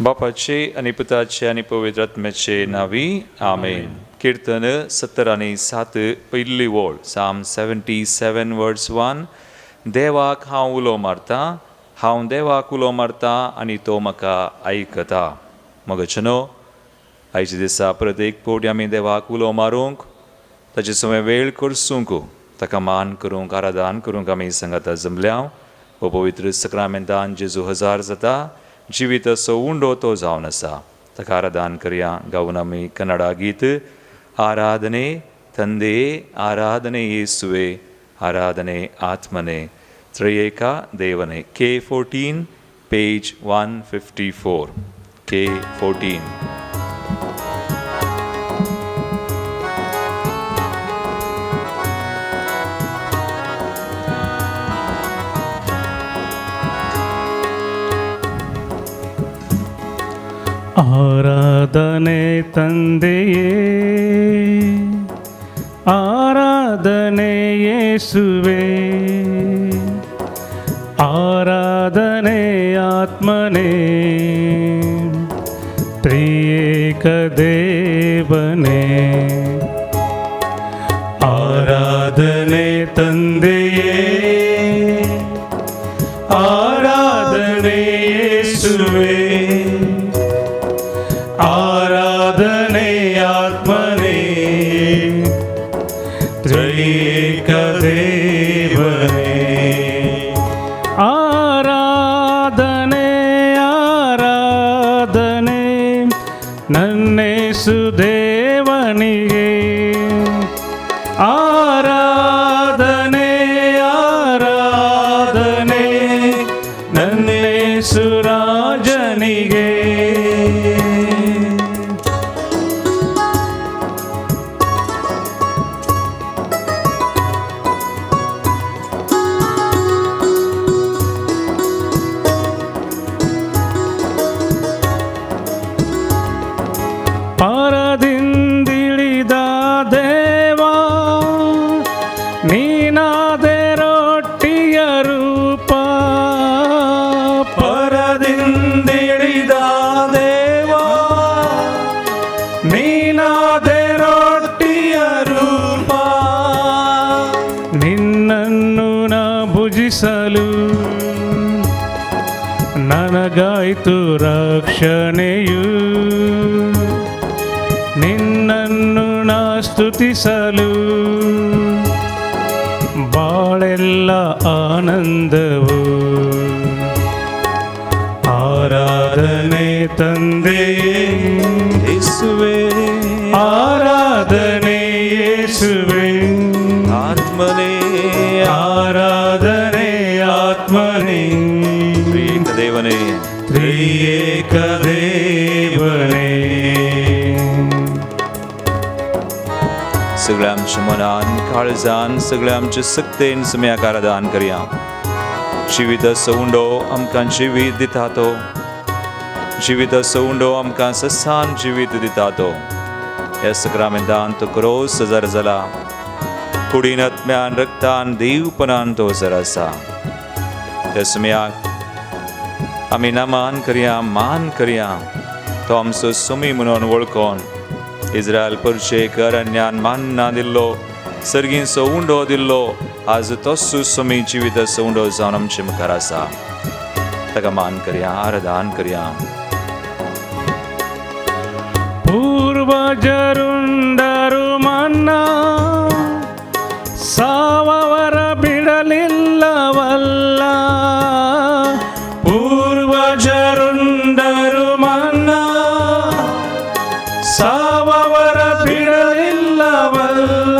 बापाचे आनी पुताचे आनी पवित्र आत्म्याचे नांवी आमेन. किर्तन 77 पयली वळ, Psalm 77 वर्स 1. देवाक हांव उलो मारतां, हांव देवाक उलो मारतां आनी तो म्हाका आयकता. मगचनो आयच्या दिसा परत एक फावटी आमी देवाक उलो मारूंक, ताचे सवें वेळ करसूंक, ताका मान करूंक, आराधन करूंक आमी सांगाता जमल्या. हो पवित्र सक्रामेंतान जेजू हजार जाता, जिवीत असो उंडो तो जावन आसा, ताका आराधन करया. गावन आमी कन्नडा गीत, आराधने ತಂದೆ ಆರಾಧನೆ ಯೇಸುವೆ ಆರಾಧನೆ ಆತ್ಮನೆ ತ್ರಯೇಕ ದೇವನೆ. K14 page 154, K14. ಆರಾಧನೆ ತಂದೆಯೇ ಆರಾಧನೆ ಯೇಸುವೆ ಆರಾಧನೆ ಆತ್ಮನೇ ತ್ರಿಯೇಕ ದೇವನೇ. ಆರಾಧನೆ ತಂದೆಯೇ ಆರಾಧನೆ ಯೇಸುವೆ ಆರಾಧನೆ ಆತ್ಮನೇ ತ್ರಿಯೇಕ ದೇವನೇ. ಆರಾಧನೆ ಆರಾಧನೆ ನನ್ನೇಸು ದೇವನಿಗೆ ಆರಾಧನೆ ಆರಾಧನೆ ನನ್ನೇಸು ರಾಜನಿಗೆ. ಪರದಿಂದಿಳಿದ ದೇವಾ ನೀನಾದೆ ರೊಟ್ಟಿಯ ರೂಪ, ಪರದಿಂದಿಳಿದ ದೇವಾ ನೀನಾದೆ ರೊಟ್ಟಿಯ ರೂಪ, ನಿನ್ನನ್ನು ನಾ ಭುಜಿಸಲು ನನಗಾಯ್ತು ರಕ್ಷಣೆಯು, ನಿನ್ನನ್ನು ನಾ ಸ್ತುತಿಸಲು ಬಾಳೆಲ್ಲ ಆನಂದವು. ಆರಾಧನೆ ತಂದೆಯೇ ಯೇಸುವೆ ಆರಾಧನೆ ಯೇಸುವೆ ಆತ್ಮನೇ ಆರಾಧನೆ ಆತ್ಮನೇ ತ್ರಿಯೇಕ ದೇವನೇ ತ್ರಿಯೇಕ ದೇವನೇ. सगळ्या आमच्या मनान काळजान सगळ्या आमच्या सक्तेन सम्याक आराधन करया. जिवीत असो उंडो आमकां जिवीत दिता तो, जिवीत असो उंडो आमकां ससान जिवीत दिता तो. ह्या सक्रामेंतान तो क्रोस हजार जाला, कुडीन आत्म्यान रक्तान देवपणान तो हजर आसा. त्या सम्याक आमी नमान करया, मान करया. तो आमचो सुमी म्हणून वळखोन इस्रायल परशेक अरण्यान मान्ना दिल्लो, सर्गींचो उंडो दिल्लो, आज तोच सुमी जिविताचो उंडो जावन आमचे मुखार आसा. ताका मान करया, आराधन करया. ಪೂರ್ವಜರುಂಡರು ಮನ್ನಾ ಸಾವವರ ಬಿಡಲಿಲ್ಲವಲ್ಲ, ಪೂರ್ವಜರುಂಡರು ಮನ್ನಾ ಸಾವವರ ಬಿಡಲಿಲ್ಲವಲ್ಲ,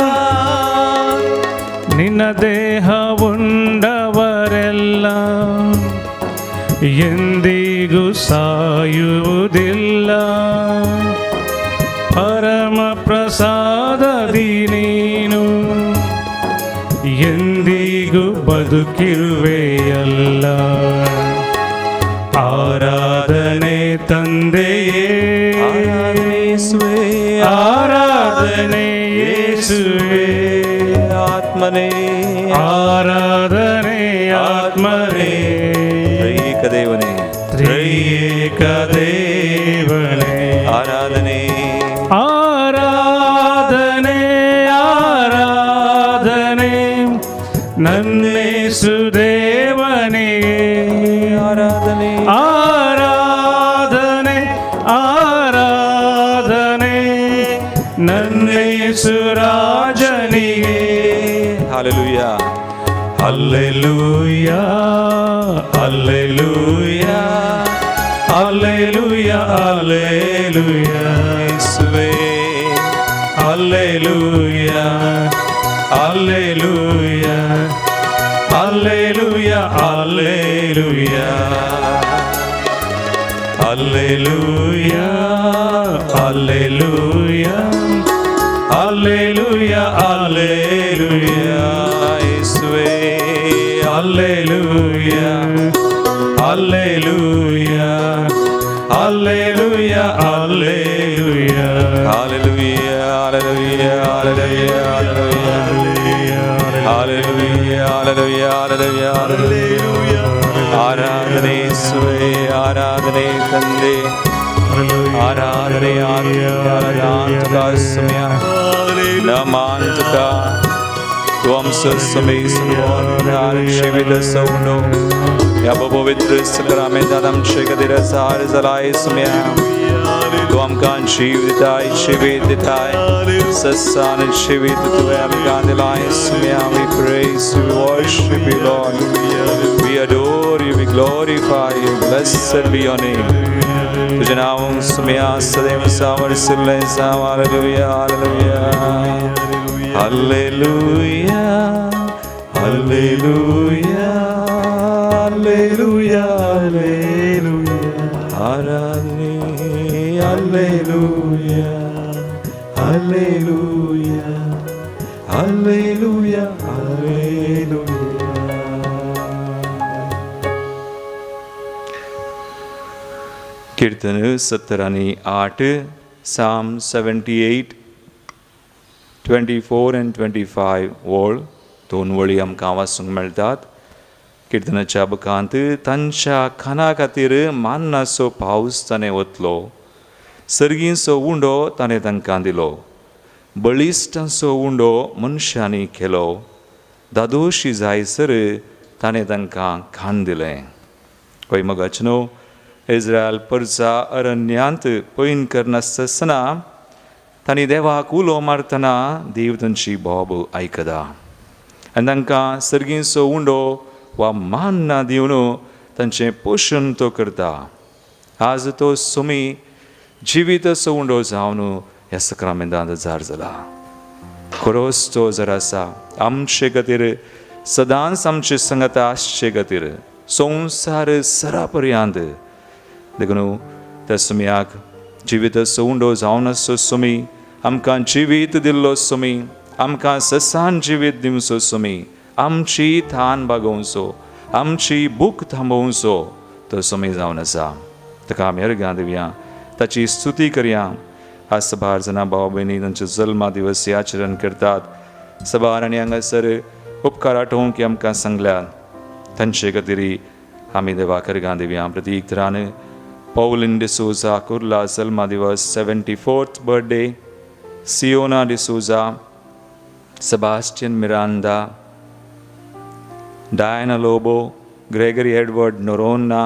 ನಿನ್ನ ದೇಹ ಉಂಡವರೆಲ್ಲ ಎಂದಿಗೂ ಸಾಯುವುದಿಲ್ಲ, ಪರಮ ಪ್ರಸಾದದಿ ನೀನು ಎಂದಿಗೂ ಬದುಕಿರುವೆಯಲ್ಲ. ಆರಾಧನೆ ತಂದೆಯೇ ಆರಾಧನೆ ಯೇಸುವೆ ಆರಾಧನೆ ಯೇಸುವೆ ಆತ್ಮನೇ ಆರಾಧನೆ ಆತ್ಮನೇ ತ್ರೈಕ ದೇವನೇ ತ್ರಿಯೇಕ ದೇವನೇ. ದೇವನೇ. ಆರಾಧನೆ, ಆರಾಧನೆ, ಆರಾಧನೆ ನನ್ನೇಸು ದೇವನಿಗೆ. ಆರಾಧನೆ, ಆರಾಧನೆ, ಆರಾಧನೆ ನನ್ನೇಸು ರಾಜನಿಗೆ. Hallelujah. Alleluia, alleluia, alleluia, alleluia. ಯೇಸುವೇ. Alleluia, alleluia, alleluia, alleluia. Alleluia, alleluia, alleluia, alleluia. ಯೇಸುವೇ. Alleluia, alleluia, alleluia, alleluia. Hallelujah, hallelujah, hallelujah, hallelujah, hallelujah, hallelujah, hallelujah. ಆರಾಧನೆ ಯೇಸುವೇ, ಆರಾಧನೆ ತಂದೆ, ಆರಾಧನೆ. ಆರಾಧನೆ ನಮಾಂತಕ ತ್ವಂ ಸಸ್ಮೈ ಶಿವಿದ ಸೌನೋ या पवित्र सक्रामेंतान शेकदिर सार जलाय सुम्या. तूं आमकां जीव दिताय, जिवीत दिताय, ससान जिवीत तुवें आमकां दिलाय सुम्या. We praise you, we worship you, Lord. We adore you, we glorify you. Blessed be your name. तुझे नाम सुम्या सदैव सावर सिल्ले साव. Hallelujah, hallelujah, hallelujah, hallelujah, hallelujah. ಆರಾಧನೆ. Hallelujah, hallelujah, hallelujah, hallelujah. कीर्तन 78, Psalm 78, 24 and 25 वळ. दोन वळी आमकां वाचूंक मेळटात. किर्तनाच्या बुकांत तांच्या खाना खातीर मान्नाचो पावस ताणें वतलो, सर्गींचो उंडो ताणें तांकां दिलो. बळिश्टांचो उंडो मनशांनी केलो, दादोशी जायसर ताणें तांकां खाण दिलें. हय मगाच न्हू, इस्रायल परजा अरण्यांत पैन करनासतना तांणी देवाक उलो मारतना देव तांची बोब आयकता आनी तांकां सर्गींचो उंडो वा मान्ना दिवन तांचें पोशण तो करता. आज तो सुमी जिवीत असो उंडो जावन ह्या सक्रामेंतांत जार जाला. खरोच तो जर आसा आमचे खातीर, सदांच आमचे संगता आसचे खातीर संवसार सरा पर्यंत. देखून त्या सुमयाक जिवीत असो उंडो जावन आसचो सुमी, आमकां जिवीत दिल्लो सुमी, आमकां ससान जिवीत दिवचो सुमी, आमची थान बागोवचो, आमची भूक थांबोवचो तो सुमी जावन आसा. ताका आमी अर्घां दिवया, ताची स्तुती करया. आज सबार जाणां भाव भयणी तांचे जल्मा दिवस आचरण करतात. सबार आनी हांगासर उपकार आठोवंक आमकां सांगल्यात, तांचे खातीर आमी देवाक अर्घां दिवया. प्रतीक तरान पौलीन डिसोजा कुर्ला जल्मा दिवस 74th birthday, Siona D'Souza, Sebastian Miranda, Diana Lobo, Gregory Edward Noronha,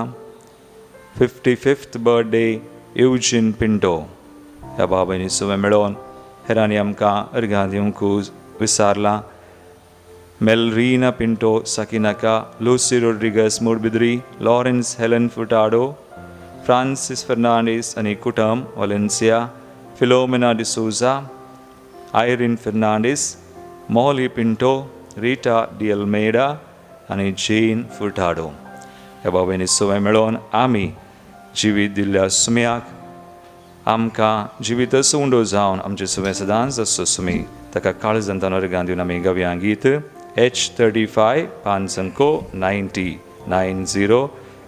55th birthday Eugene Pinto. ह्या भाव भयणी सुवें मेळोवन हेरांनी आमकां अर्घां दिवंक विसारलां. Melrina Pinto Sakinaka, Lucy Rodrigues Moodbidri, Lawrence Helen Furtado, Francis Fernandes आनी कुटम Valencia, Philomena D'Souza, Irene Fernandes, Molly Pinto, Rita D'Almeida आनी Jane फुटाडो. ह्या भाव भयणी सुवें मेळोवन आमी जिवीत दिल्ल्या सुम्याक, आमकां जिवीत उंडो जावन आमचे सुवें सदांच आसचो सुमी, ताका काळजांत अर्घां दिवन आमी गावया गीत H35 पांच अंको 90 90.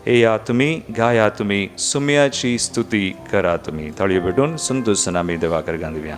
येया तुमी, गाया तुमी, सुम्याची स्तुती करा तुमी. ताळयो भेटून संतोषान आमी देवाक अर्घां दिवया.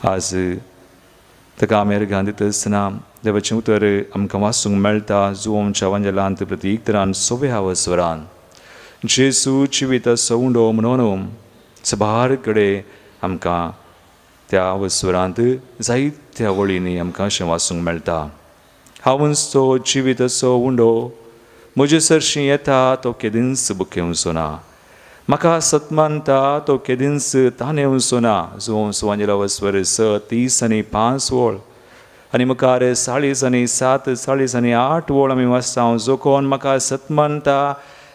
आज ताका आमी अर्घां दिता आसतना देवाचें उतर आमकां वाचूंक मेळटा जुवांच्या वांजेलांत प्रतीक तरान सोव्या वस्वरान जेजू जिविताचो उंडो म्हणून सबार कडेन आमकां त्या वस्वरांत जायत्या वळींनी आमकां अशें वाचूंक मेळटा. हांवूच तो जिविताचो उंडो, म्हजे सरशीं येता तो केदींच बुकेवचो ना, म्हाका सतमानता तो केदींच तानेवचो ना. जुवांव सुवांजेला वस्वर 6 30 आनी 5 वळ आनी मुखार 40 आनी 7 40 आनी 8 वळ आमी वाचता. जो कोण म्हाका सतमानता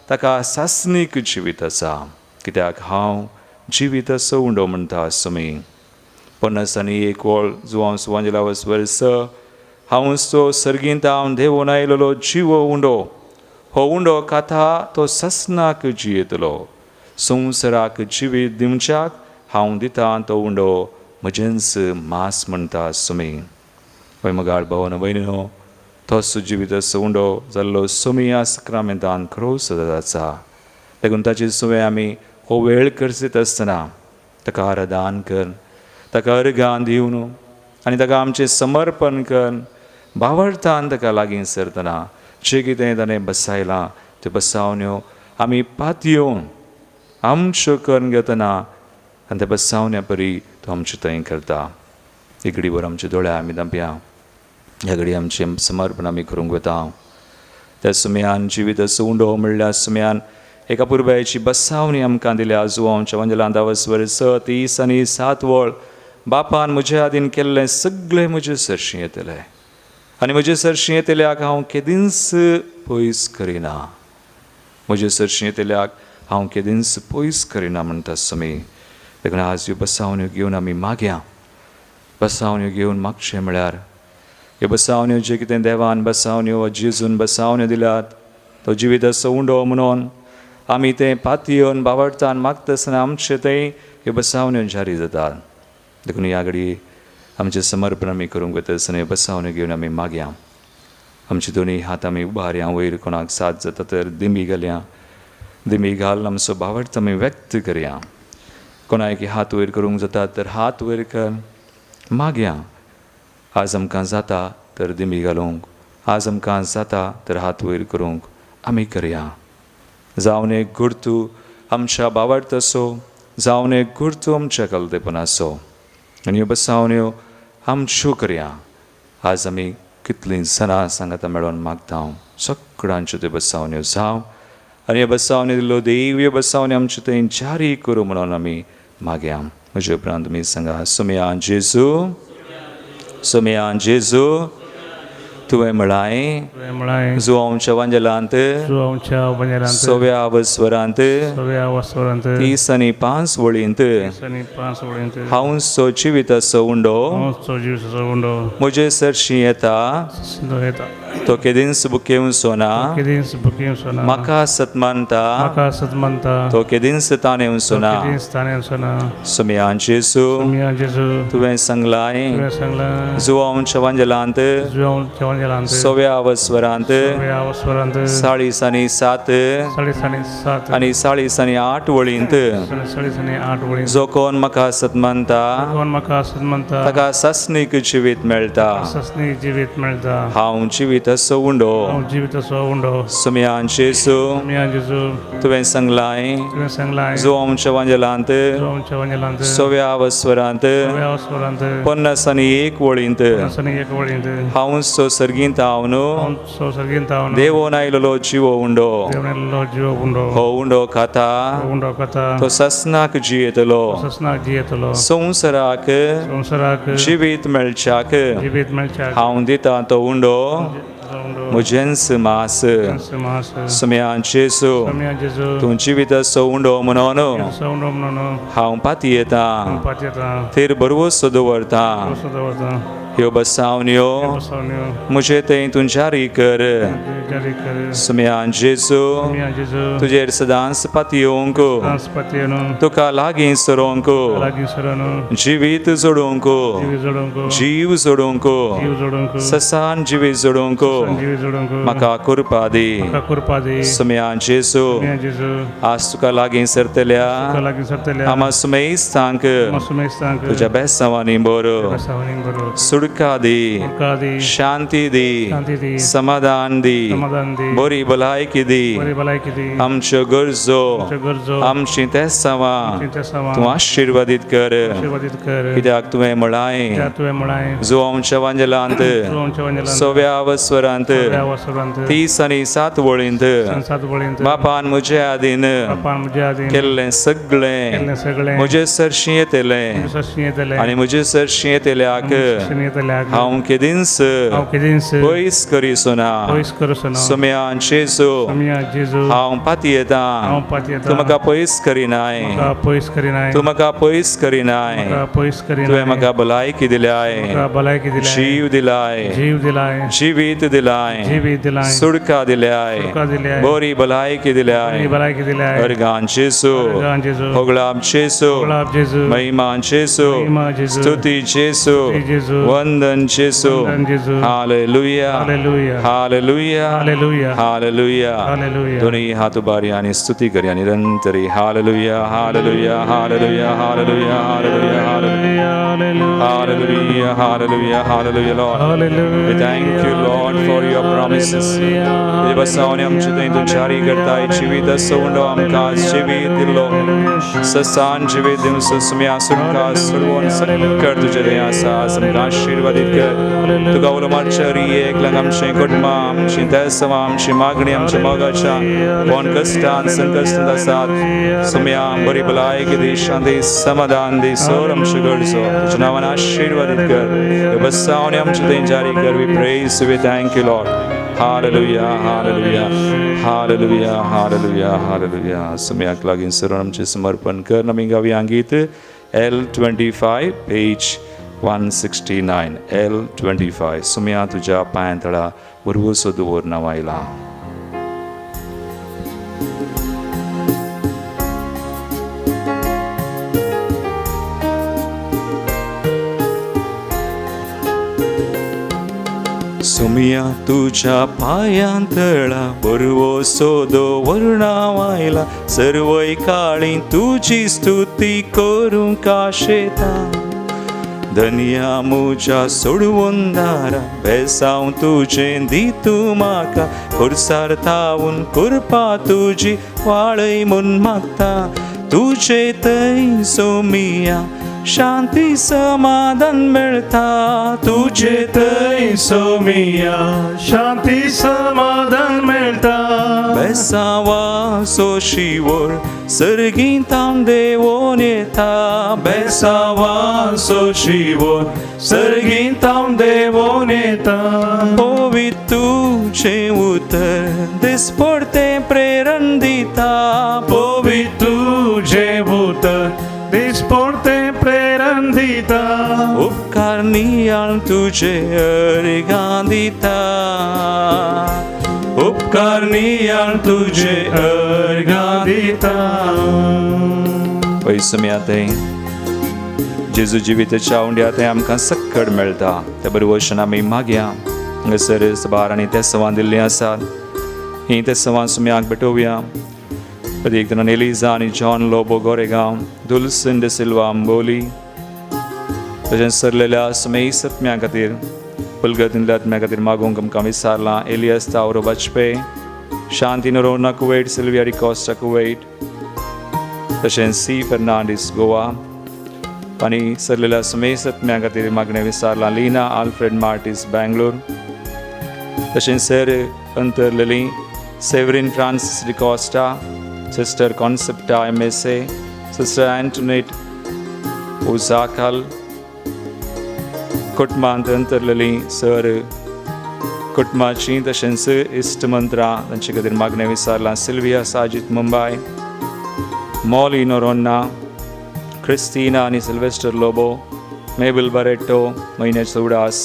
ताका सासणीक जिवीत आसा, कित्याक हांव जिविताचो उंडो म्हणटा सुमी. 50 आनी 1 वळ जुवांव सुवांजेला वस्वर 6 हांवूच तो सर्गींत हांव देवून आयलेलो जिवो उंडो, हो उंडो खाता तो ससनाक जियेतलो, संवसाराक जिवीत दिवच्याक हांव दितां तो उंडो म्हजेंच मांस म्हणटा सुमी. हय मगाळ भावन भयणीनो, तोच जिविताचो उंडो जाल्लो सुमी ह्या सक्रामेंतान खरो सदांच आसा. देखून ताचे सुवे आमी हो वेळ करसीत आसतना ताका आराधन कर, ताका अर्घां दिवन आनी ताका आमचें समर्पण कर, भावार्थान ताका लागीं सरतना जें कितें ताणें बसायलां त्यो बसावण्यो आमी पातयेवन आमच्यो करून घेतना आनी त्या बसावण्या परी तो आमचे थंय करता. एक घडीभर आमच्या दोळ्या आमी धांपया, ह्या घडी आमचें समर्पण आमी करूंक वता. त्या सुमयान जिविताचो उंडो म्हणल्यार सुमयान एका पुरबायेची बसावणी आमकां दिल्या. जुवांच्या वंजलां 10 6 30 आनी 7 वळ बापान म्हज्या आदीन केल्लें सगळें म्हजे सरशीं येतलें आनी म्हजे सरशीं येतल्याक हांव केदींच पयस करिना, म्हजे सरशीं येतल्याक हांव केदींच पयस करिना म्हणटा सुमी. देखून आज ह्यो बसावण्यो घेवन आमी मागया. बसावण्यो घेवन मागचें म्हळ्यार ह्यो बसावण्यो जे कितें देवान बसावण्यो वा जेजून बसावण्यो दिल्यात तो जिविताचो उंडो म्हणून आमी तें पातयेवन भावार्थान मागता आसतना आमचे थंय ह्यो बसावण्यो जारी जातात. देखून ह्या घडी आमचें समर्पण आमी करूंक वता आसतना ह्यो बसावण्यो घेवन आमी मागया. आमचे दोनी हात आमी उबारया वयर, कोणाक साथ जाता तर दिमी घालया, दिमी घालून आमचो भावार्थ आमी व्यक्त करया. कोणाक हात वयर करूंक जाता तर हात वयर कर मागया. आज आमकां जाता तर दिमी घालूंक, आज आमकां जाता तर हात वयर करूंक आमी करया. जावन एक गुर्तू आमच्या भावार्थाचो, जावन एक गुर्तू आमच्या कलतेपणाचो आनी ह्यो बसावण्यो आमच्यो करया. आज आमी कितलीं जाणां सांगाता मेळोन मागता सगळ्यांच्यो त्यो बसावण्यो जावं आनी ह्यो बसावण्यो दिल्लो देव ह्यो बसावण्यो आमच्यो थंय जारी करूं म्हणून आमी मागया. म्हजे उपरांत तुमी सांगा, सुमया जेजू, सुमया जेजू, तुवें म्हळांय जुवांच्या वांजेलांत 6व्या वस्वरांत 30 आनी 5 वळींत हांवूच तो जिविताचो उंडो, म्हजे सरशीं येता तो केदींच बुकेवचो ना, म्हाका सतमानता तो केदींच तानेवचो ना. सुमया जेजू, तुवें सांगलाय जुवांच्या वांजेलांत 6व्या वस्वरांत 40 आनी 7 आनी 40 आनी 8 वळींत जो कोण म्हाका सतमानता ताका सासणीक जिवीत मेळटा, हांव जिविताचो उंडो. सुमया जेजू, तुवें सांगलाय जुवांच्या वांजेलांत 6व्या वस्वरांत 50 आनी 1 वळींत हांवूच तो सर्गींत हांव देवोन आयलेलो जिवो उंडो, हो उंडो खाता तो ससनाक जियेतलो, संवसाराक जिवीत मेळच्याक हांव दितां तो उंडो म्हजेंच मांस. सुमया जेजू, तूं जिविताचो उंडो म्हणून हांव पातयेतां, थेर भरवंसो दवरतां. ह्यो बसावण्यो बसवण्यो म्हजे थंय तूं जारी कर. जारी कर. सुम्यान जेजू, मिया जेजू, तुजेर सदांच पातयेवंक, सदांच तुका लागीं सरोंक, लागीं सरोन, जिवीत जोडूंक, जीव जोडूंक, जीव जोडूंक, जीव जोडूंक, ससान जिवीत जोडूंक जीव जोडूंक म्हाका कृपा दी. म्हाका कृपा दी. सुम्यान जेजू, मिया जेजू, आज तुका लागीं सरतल्या तुका लागीं सरतल्या आमा सुमेस्तांक सुमेस्तांक तुज्या बेसांवांनी बरो बेसांवांनी बरो सुडका दी, सुटका दी, शांती दी, शांती दी, समाधान दी, समाधान दी, बरी भलायकी दी. बरी भलायकी दी. आमच्यो गरजो, आमच्यो गरजो, आमची तेसांवां आमचीं तेसांवां तूं आशिर्वादीत कर. आशिर्वादीत कर. कित्याक तुवें म्हळांय, कित्याक तुवें म्हळांय, जुवांच्या वांजेलांत जुवांच्या वांजेलांत सव्या वस्वरांत सव्या वसरांत 37 वळींत, 7 वळींत, बापान म्हजे आदीन बापान म्हज्या आदीन केल्लें सगळें केल्लें सगळें म्हजे सरशीं येतलें म्हजे सरशीं येतलें आनी म्हजे सरशीं येतल्याक सरशीं येतल्याक हांव केदींच हांव केदींच पयस करिसना. पयस करसना. सुम्यान जेजू, सुम्या जेजू, हांव पातयेतां, हांव पातयेतां, तूं म्हाका पयस करिनाय, म्हाका पयस करिनाय, तूं म्हाका पयस करिनाय, म्हाका पयस करिनाय, तुवें म्हाका भलायकी दिल्याय, म्हाका भलायकी दिल्याय, जीव दिलाय, जीव दिलाय, जिवीत दिलाय, जिवीत दिलाय, सुडका दिल्याय, सुटका दिल्याय, बरी भलायकी दिल्याय. बरी भलायकी दिल्याय. अर्गान जेजू, अर्गान जेजू, होगळाप जेजू, होगळाप जेजू, महिमा जेजू, महिमा जेजू, स्तुती जेजू, स्तुती जेजू, वंदन जेजू. वंदन जेजू. Hallelujah, hallelujah, hallelujah, hallelujah, hallelujah. Hallelujah. दोन्ही हात उबारी आनी स्तुती करी निरंतरी. Hallelujah, hallelujah, hallelujah, hallelujah, hallelujah, hallelujah, hallelujah, hallelujah, hallelujah. Lord, we thank you, Lord, for your promises. तुजे बसावणे आमचे थंय तूं जारी करताय. जिवीत सवंडो आमकां जिवीत दिल्लो, ससान जिवीत दिवन सुम्या सुटका सोडवून सकळ तुजे थंय आसा. आमकां आशिर्वादीत कर. तुका उलो मारच्या एकल्याक आमचें कुटुंबां, आमची तेसवां, आमची मागणी, आमच्या मोगाच्या कोण कश्टान संकश्टांत आसात, सुम्या बरी भलायकी दी, शांती समाधान दी, सोर आमच्यो गरजो तुज्या नांवान आशिर्वादीत कर. बसावणे आमचे थंय जारी कर. We praise, we thank you, Lord. Hallelujah, hallelujah, hallelujah, hallelujah, hallelujah. सुम्याक लागीं सरून आमचें समर्पण कर. आमी गावया गीत L25 page 169, L25. सुम्या तुज्या पांयां तळा भरवंसो दवर नांव आयलां. सुमिया तुझ्या पांयां तळा बरवसो दवरणाव आयला, सर्वय काळी तुजी स्तुती करूंक आशेता. धनया म्हज्या सोडवून दारा बेसांव तुजें दी तूं म्हाका, खुर्सार थावन कृपा तुजी वाळय म्हूण मागता. तुजे थंय सोमिया शांती समाधान मेळता, तुजे थंय सोमिया शांती समाधान मेळता. बेसावाचो शिवोर सर्गीं तावन देवोन येता, बेसावाचो शिवोर सर्गीं तावन देवोन येता. पवित्र तुजें उतर दिसपडतें प्रेरण दिता, पवित्र तुजें उतर दिसपडतें प्रेरण दिता. उपकार नियाळ तुजे अर्गां दिता, उपकार नियाळ तुजे अर्गां दिता. पयसुम्या थंय जेजू जिविताच्या उंड्या थंय आमकां सक्कड मेळटा. त्या बरोबर आमी मागया. हांगासर सबार आनी तेसवां दिल्लीं आसात, हीं तेसवां सुम्याक भेटोवया. प्रत्येक जाणान एलिजा आनी जॉन लोबो गोरेगांव, दुलसन de Silva Amboli, तशेंच सरलेल्या सुमेय सत्म्या खातीर, पुलगतींतल्या आत्म्या खातीर मागूंक आमकां विसारलां. एलियस तावरो वाजपेय, शांती नरोना कुवैट, सिल्विया डिकॉस्टा कुवैट, तशेंच सी फर्नांडीस गोवा आनी सरलेल्या सुमेय सत्म्या खातीर मागणें विसारलां. लिना आल्फ्रेड मार्टीस बेंगलोर, तशेंच सर अंतरलेली Severin Francis D'Costa, sister Concepta MSA, sister Antoinette Ujakal, कुटुंबांत अंतरलेली सर कुटुंबाची तशेंच इश्ट मंत्रां तांचे खातीर मागणें विसारलां. सिल्विया साजीत मुंबय, मॉली नोरोन्ना, क्रिस्टिना आनी सिल्वेस्टर लोबो, Mabel Barreto, म्हयन्याचो उडास,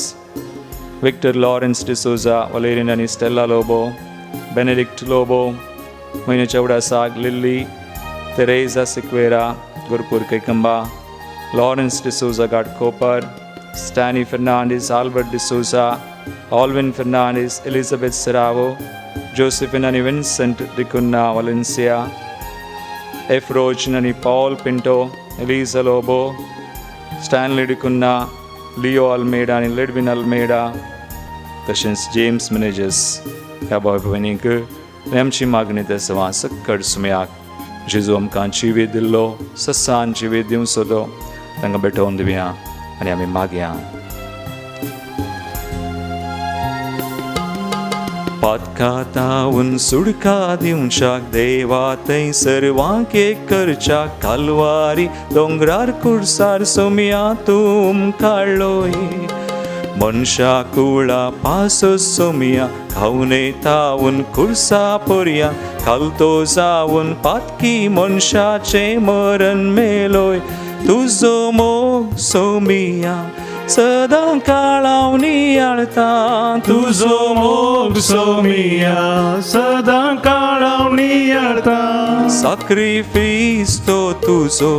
विक्टर लॉरेन्स डिसोजा, वलेरीन आनी स्टेला लोबो, बेनेडिक्ट लोबो, म्हयन्याच्या उडासाक Lily Teresa Sequeira, Gurpur Kaikamba, Lawrence D'Souza Ghatkopar, Stany Fernandes, Albert D'Souza, Alvin Fernandes, Elizabeth Serrao, Josephine आनी विन्संट डिकुन्ना वालेन्सिया, एफ रोजन आनी Paul Pinto, Eliza Lobo, Stanley D'Cunha, Leo Almeida आनी लिडविन Almeida, तशेंच James Menezes ह्या भाव भयणींक आमची मागणी ते सवां सक्कड सुमयाक जेजू आमकां जिवीत दिल्लो, ससान जिवीत दिवचो तो तांकां भेटोवन दिवया आनी आमी मागया. पातकातावन सुडका दिवच्याक देवा थंय सर्वांक एक करच्याक कालवारी दोंगरार कुर्सार सोमया तूं काडलोय मनशा कुळा पासो सोमया खावने तावन कुर्सा पोरया खालतो जावन पातकी मनशाचें मरण मेलोय तुजो मोग सोमिया सदां काळाव नियाळता तुजो मोग सोमिया सदां काळाव नियाळता साक्रिफीस तो तुजो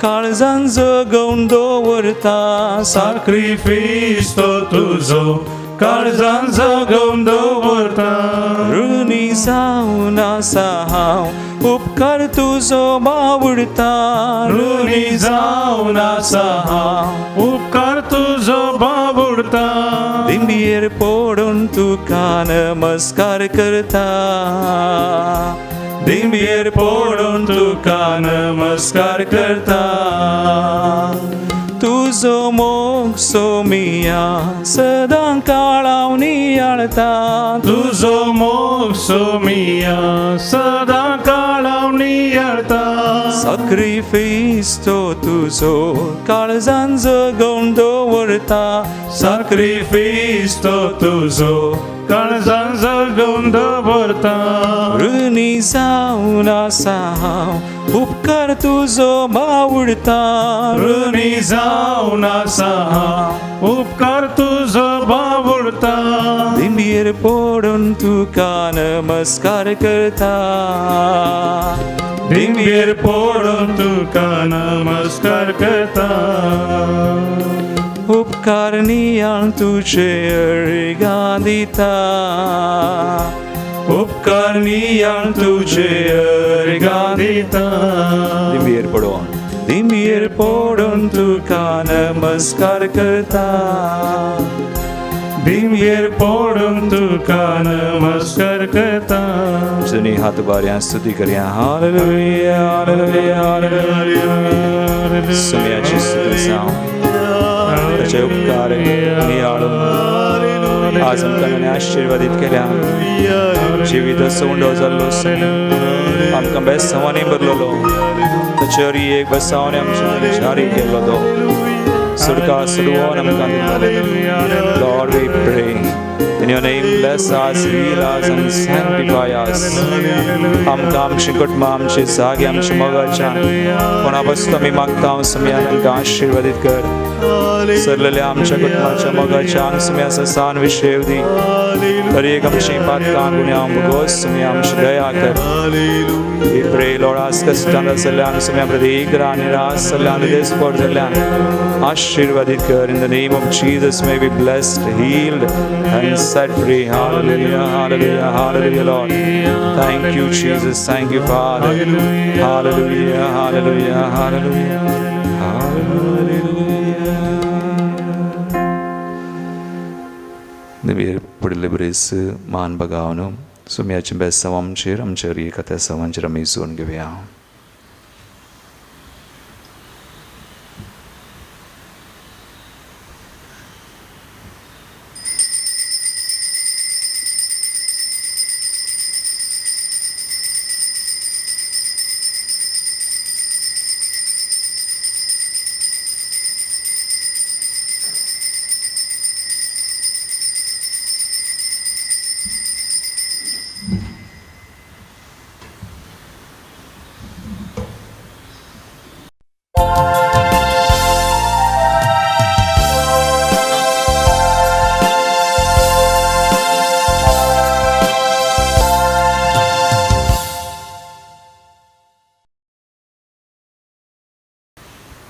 काळजान जगोवन दवरता साक्रिफीस तो तुजो काळजान जगोवन दवरता ऋणी जावन आसा हांव उपकार तुजो बावडता ऋणी जावन आसा हांव उपकार तुजो बाबुडता दिंबियेर पडून तुका नमस्कार करता दिंबियेर पडून तुका नमस्कार करता तुजो मोग सोमिया सदां काळाव नियाळता तुजो मोग सोमिया सदां काळाव नियाळता साक्रिफीस तो तुजो काळजान जगोवन दवरता साक्रिफीस तो तुजो काळजान जगोवन दवरता ऋणी जावन आसा हांव उपकार तुजो बावडता ऋणी जावन आसा हांव उपकार तुजो बावुडता दिंबियेर पडून तुका नमस्कार करता दिंबियेर पडून तुका नमस्कार करता उपकार नियाळ तुजे अर्घां दिता उपकार नियाळ तुजे अर्घां दिता दिंबियेर पडून दिंबियेर पडून तुका नमस्कार करता दिंबियेर पडून तुका नमस्कार करता सुनी हात उबारया स्तुती करया. Hallelujah hallelujah hallelujah. सुमयाची स्तुती जावं, ताचे उपकार नियाळून आज आमकां ताणें आशिर्वादीत केल्या. जिवीत असो उंडो जाल्लो आमकां बेसांवांनी भरलेलो, ताचे वरी एक बेसांवांनी आमचे जारी केल्लो तो सुटका सुडवोन आमकां दिल्लो. Lord, we pray in your name, bless us, heal us and sanctify us. आमकां आमची कुटुंबां, आमचे जागे, आमच्या मोगाच्या कोणा पासून आमी मागता सुमया तांकां आशिर्वादीत कर. सरलेल्या आमच्या कुटुंबाच्या मोगाच्या आंग सुमया ससान विशेव दी. तरी एक आमची पातकां गुन्यांव भोगोस सुमया आमची दया कर. We pray, Lord, आज कश्टान आसल्यान सुमया प्रतीक निराश जाल्ल्यान देसपोट जाल्ल्यान आशिर्वादीत कर. In the name of Jesus may be blessed, healed and set free. Hallelujah, hallelujah, hallelujah, Lord. Thank you, Jesus. Thank you, Father. Hallelujah, hallelujah, hallelujah, hallelujah. देवीर पडिल्ले बरेच मान बगावन सुमयाचें बेसांव आमचेर आमचेर एका त्या सवांचेर आमी जोडून घेवया.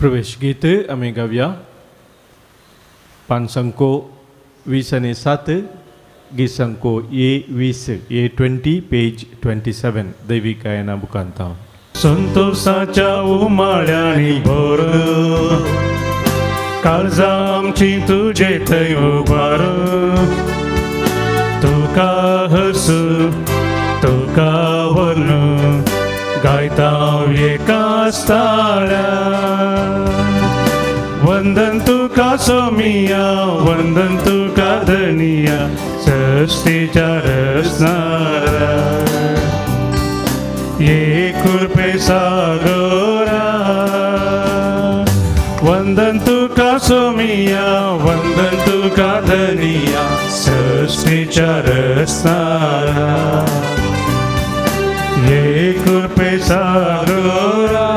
प्रवेश गीत आमी गावया पांच 20 आनी 7 गीत ए 20 ए 20 पेज 27 दैवी गायना बुकांत. संतोषाच्या उमाळ्यांनी भर काळजां आमची तुजे थंय उबार तुका हसू तुका वर्ण गायता एका ताळ्या वंदन तुका सोमिया वंदन तुका धनिया सृष्टीच्या रचणाऱ्या ये कृपे सागरा वंदन तुका सोमिया वंदन तुका धनिया सृष्टीच्या रचणाऱ्या ये कृपे सागरा.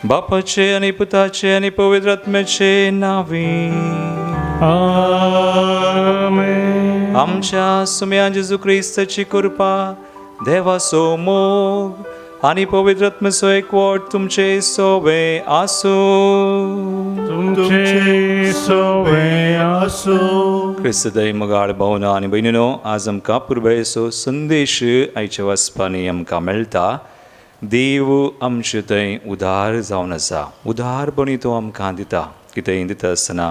बापाचे आनी पुताचे आनी पवित्र आत्म्याचे नावी. आमेन. आमच्या सुम्या जेजू क्रिस्ताची कृपा, देवाचो मोग आनी पवित्र आत्म्याचो एकवट तुमचे सोबे आसूं. तुमचे सोवे आसूं. क्रिस्तदय मोगाळ भावना आनी भयणीनो, आज आमकां पुर्वेचो संदेश आयच्या वाचपांनी आमकां मेळटा. देव आमचे थंय उदार जावन आसा. उदारपणी तो आमकां दिता. कितेंय दिता आसतना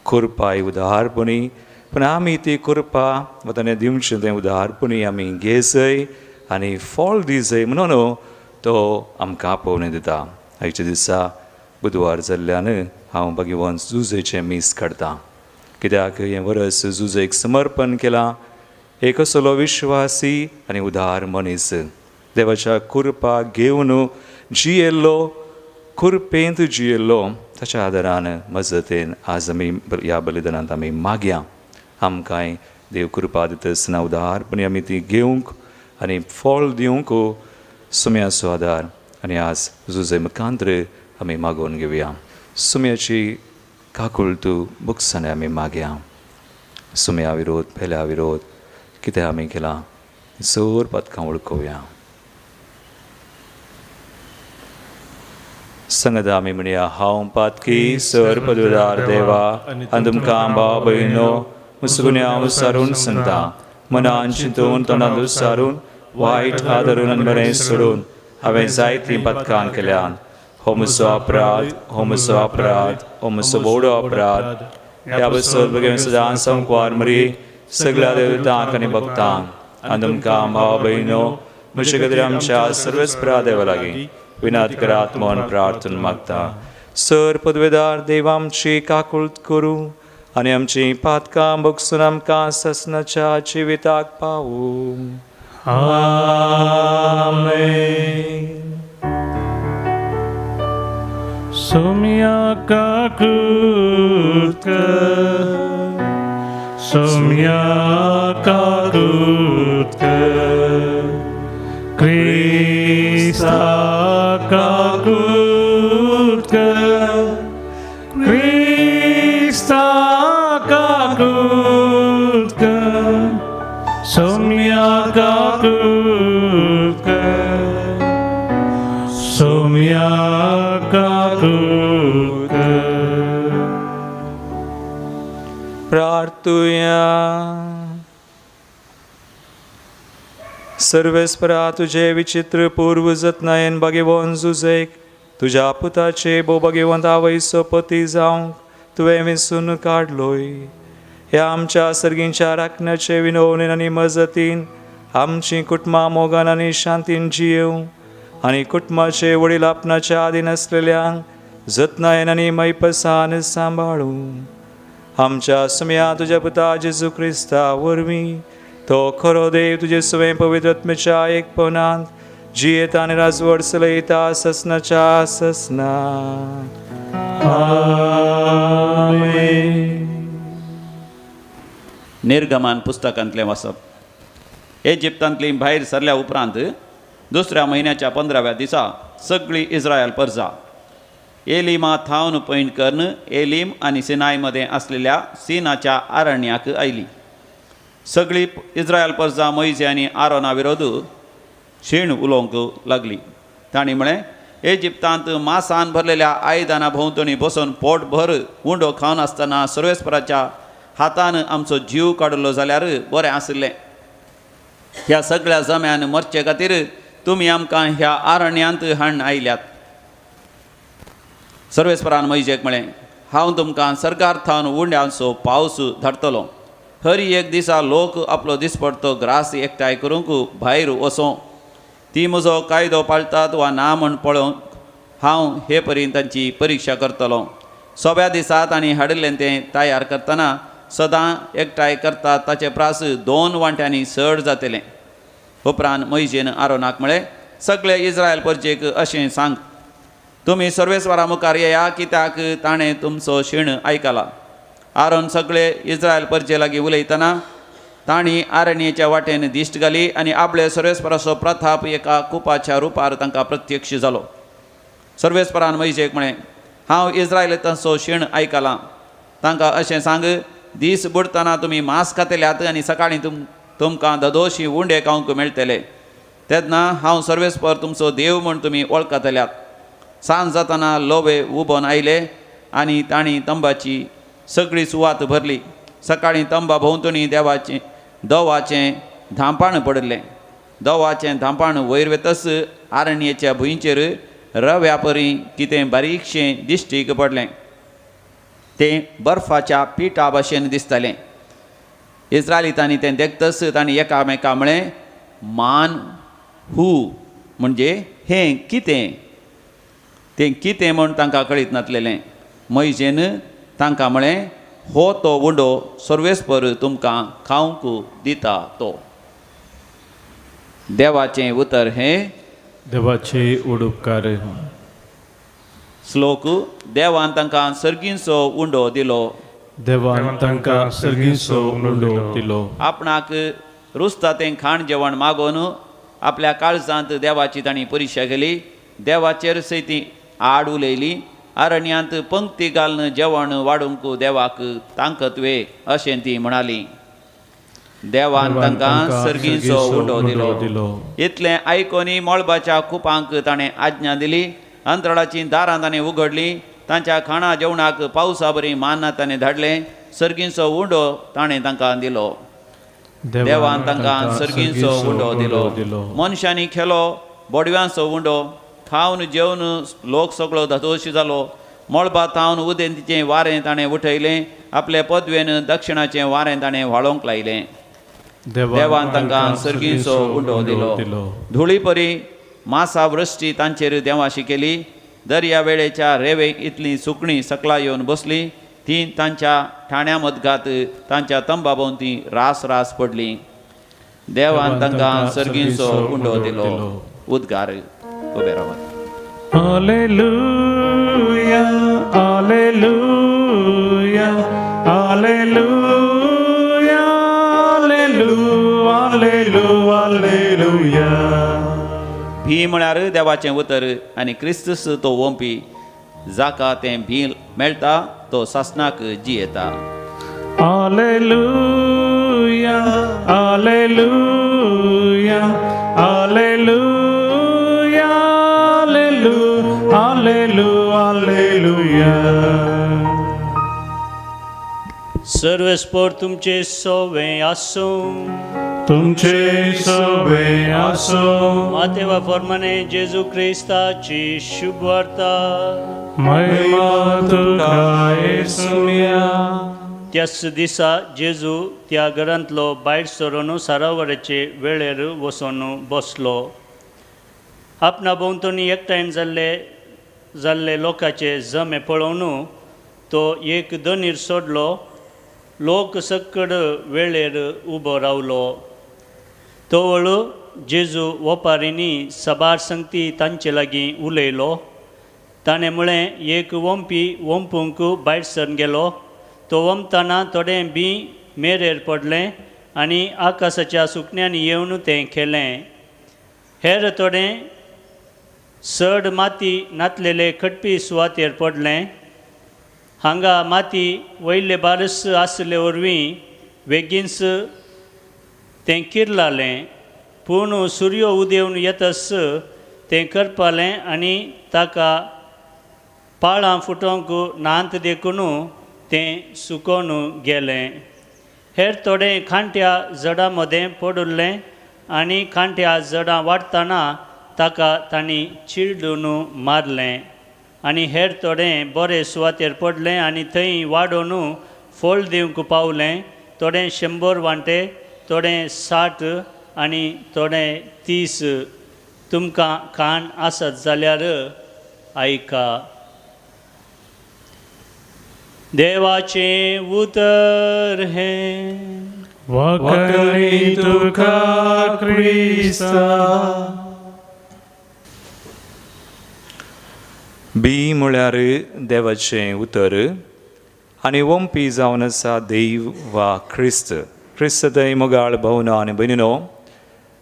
कृपाय उदारपणी, पूण आमी ती कृपा वा ताणें दिवचें तें उदारपणी आमी घेजय आनी फळ दिजय म्हणून तो आमकां आपोवणें दिता. आयच्या दिसा बुधवार जाल्ल्यान हांव भगवान जुजेचें मीस काडटा, कित्याक हें वरस जुजेक समर्पण केलां. एक असलो विश्वासी आनी उदार मनीस देवाच्या कृपा घेवन जियेल्लो, कृपेंत जियेल्लो, ताच्या आदारान मजतीन आज आमी ह्या बलिदानांत आमी मागया. आमकांय देव कृपा दिता आसतना उदारपणी आमी ती घेवंक आनी फळ दिवंक सुम्याचो आदार आनी आज जुजे मुखांत्र आमी मागोवन घेवया. सुम्याची काकुळटू बुकसांनी आमी मागया. सुम्या विरोध पेल्या विरोध कितें आमी केलां जोर पदकां वळखुया. संगत आमी म्हणया, हांव पातकी सर पदुदार देवा आनी तुमकां भाव भयणो मुसगुन्यांव सारून सांगता, मनान चिंतून तोंडान सारून वायट आदरून आनी बरें सोडून हांवें जायतीं पदकां केल्यान. हो म्हजो अपराध, हो म्हजो अपराध, हो म्हजो व्हडो अपराध. ह्या बसत भगें सदां संकवार मरी सगळ्या देवतांक आनी भक्तांक आनी तुमकां भाव भयणो म्हजे खातीर आमच्या सर्वच देवा लागीं विनाद करात म्हूण प्रार्थना मागता. सर पदवेदार देव आमची काकुळट करूं आनी आमची पातकां भोगसून आमकां ससनाच्या जिविताक पावूं. आमेन. सोम्या काकुळट कर, सोम्या काकुळट कर, क्रिस्ता काकुळट कर, क्रिस्ता काकुळट कर, सोम्या काकुळट कर, सोम्या काकुळट कर. प्रार्थुया. सर्वेस्परा तुझे विचित्र पूर्व जतनायन भगवंत जुजेक तुज्या पुताचे भो भगवंत आवयचो पती जावंक तुवें विसून काडलोय. ह्या आमच्या सर्गींच्या राखण्याचे विनवणेन आनी मजतीन आमची कुटुंबां मोगान आनी शांतीन जियेवं आनी कुटुंबाचे वडील आपणाच्या आदीन आसलेल्यांक जतनायन आनी मैपसान सांबाळूं. आमच्या सुम्या तुज्या पुता जेजू क्रिस्ता वरवीं तो खरो देव तुजे सवें पवित्र आत्म्याच्या एकपणांत जियेता आनी राजवट चलयता ससनाच्या ससना. आमेन. निर्गमान पुस्तकांतलें वाचप. इजिप्तांतली भायर सरल्या उपरांत दुसऱ्या म्हयन्याच्या 15व्या दिसा सगळी इस्रायल परजा एलिमा थावन पैण करून एलीम आनी सिनाय मदें आसलेल्या सिनाच्या आरण्याक आयली. सगळी इस्रायल परजा मोयजे आनी आरोना विरोध शीण उलोवंक लागली. तांणी म्हळें, इजिप्तांत मासान भरलेल्या आयदनां भोंवतणी बसून पोटभर उंडो खावन आसतना सर्वेस्पराच्या हातान आमचो जीव काडिल्लो जाल्यार बरें आशिल्लें. ह्या सगळ्या जम्यान मरचे खातीर तुमी आमकां ह्या आरण्यांत हाडून आयल्यात. सर्वेस्परान मोयजेक म्हळें, हांव तुमकां सरकार थावन उंड्यांचो पावस धाडटलो. हर एक दिसा लोक आपलो दिसपडतो ग्रास एकठांय करूंक भायर वचों. ती म्हजो कायदो पाळटात वा ना म्हूण पळोवंक हांव हे परीन तांची परिक्षा करतलो. सोब्या दिसा तांणी हाडिल्लें तें तयार करतना सदां एकठांय करतात ताचे प्रास 2 वांट्यांनी चड जातलें. उपरांत मोयजेन आरोनाक म्हळें, सगळे इस्रायल परजेक अशें सांग, तुमी सर्वेस्वरा मुखार येया, कित्याक ताणें तुमचो शीण आयकला. आरोन सगळे इस्रायल परजे लागीं उलयतना तांणी आरण्येच्या वाटेन दिश्ट घाली आनी आपले सर्वेस्पराचो प्रताप एका कुपाच्या रुपार तांकां प्रत्यक्ष जालो. सर्वेस्परान मोयजेक म्हळें, हांव इस्रायलांचो शीण आयकलां. तांकां अशें सांग, दीस बुडटना तुमी मांस खातल्यात आनी सकाळीं तुमकां ददोशी उंडे खावंक मेळटले. तेन्ना हांव सर्वेस्पर तुमचो देव म्हूण तुमी वळखतल्यात. सांज जातना लोवे उबोन आयले आनी तांणी तंबाची सगळी सुवात भरली. सकाळीं तंबा भोंवतणी देवाचें दवाचें धांपाण पडिल्लें. दवाचें धांपाण वयर वेतच आरण्येच्या भुंयचेर रव्या परी कितें बारीकशें दिश्टीक पडलें. तें बर्फाच्या पिठा भाशेन दिसतालें. इस्रायलितांनी तें देखतच तांणी एकामेका म्हळें, मान हू म्हणजे हें कितें? तें कितें म्हूण तांकां कळीत नासलेलें. मोयजेन तांकां म्हळें, हो तो उंडो सर्वेस्पर तुमकां खावंक दिता तो. देवाचें उतर हें. देवाचे उडुपकार. श्लोक. देवान तांकां सर्गींचो उंडो दिलो. देवान तांकां सर्गींचो उंडो दिलो. आपणाक रुचता तें खाण जेवण मागोवन आपल्या काळजांत देवाची तांणी परिक्षा केली. देवाचेर सयत ती आड उलयली. आरण्यांत पंक्ती घालून जेवण वाडूंक देवाक तांकतवे अशें ती म्हणाली. देवान तांकां सर्गींचो उंडो दिलो. इतलें आयकोनी मळबाच्या कुपांक ताणें आज्ञा दिली. अंतराळाचीं दारां ताणें उगडलीं. तांच्या खाणा जेवणाक पावसा बरी मान्ना ताणें धाडलें. सर्गींचो उंडो ताणें तांकां दिलो. देवान तांकां सर्गींचो उंडो दिलो. मनशांनी खेलो बोडव्यांचो उंडो. खावन जेवन लोक सगळो धादोशी जालो. मळबा थावन उदेंतीचें वारें ताणें उठयलें. आपले पदवेन दक्षिणाचें वारें ताणें व्हाळोवंक लायलें. देवान तांकां सर्गींचो उंडो दिलो. धुळी परी मासा वृश्टी तांचेर देवाशी केली. दर्या वेळेच्या रेवे इतली सुकणीं सकला येवन बसली. ती तांच्या ठाण्या मदघात तांच्या तंबा भोंवती रास रास पडली. देवान तांकां सर्गींचो उंडो दिलो. उद्गार. उबे रावात. Hallelujah, hallelujah, hallelujah, hallelujah, hallelujah. भी म्हळ्यार देवाचें उतर आनी क्रिस्तूस तो वोंपी. जाका तें भी मेळटा तो सासणाक जियेता. Hallelujah, hallelujah, hallelujah, hallelujah, hallelujah. सर्वेस्पर तुमचे सोवे आसूं. तुमचे सोवे आसूं. मातेवा फॉर्माने जेजू क्रिस्ताची शुभवार्ता. महिमा तुका येसुया. त्याच दिसा जेजू त्या घरांतलो भायर सरून सारावराचे वेळेर वचून बसलो. आपणा भोंवतणी एकठांय जाल्ले लोकांचे जमे पळोवन तो एक दनीर सोडलो. लोक सक्कड वेळेर उबो रावलो. तवळ जेजू वपारींनी सबार संगती तांचे लागीं उलयलो. ताणें म्हळें, एक वोंपी वोंपूंक भायर सरून गेलो. तो वोमतना थोडें बी मेरेर पडलें आनी आकाशाच्या सुकण्यांनी येवन तें खेलें. हेर थोडें चड माती नातलेले खटपी सुवातेर पडलें. हांगा माती वयले बारस आसले वरवीं बेगीनच तें किर्लालें. पूण सुर्यो उदेवन येतस तें करपालें आनी ताका पाळां फुटोवंक नात देखून तें सुकोवन गेलें. हेर थोडें खांट्या जडां मदें पडिल्लें आनी खांट्या जडां वाडटना ताका तांणी चिरडून मारलें. आनी हेर थोडें बरे सुवातेर पडलें आनी थंय वाडोवन फळ दिवंक पावलें. थोडें 100 वांटे, थोडें 60 आनी थोडें 30. तुमकां कान आसत जाल्यार आयका. देवाचें उतर हें. वखणी तुका क्रिस्ता. बी म्हळ्यार देवाचें उतर आनी ओंपी जावन आसा देव वा क्रिस्त. क्रिस्त थंय मोगाळ भवनो आनी भयणीनो,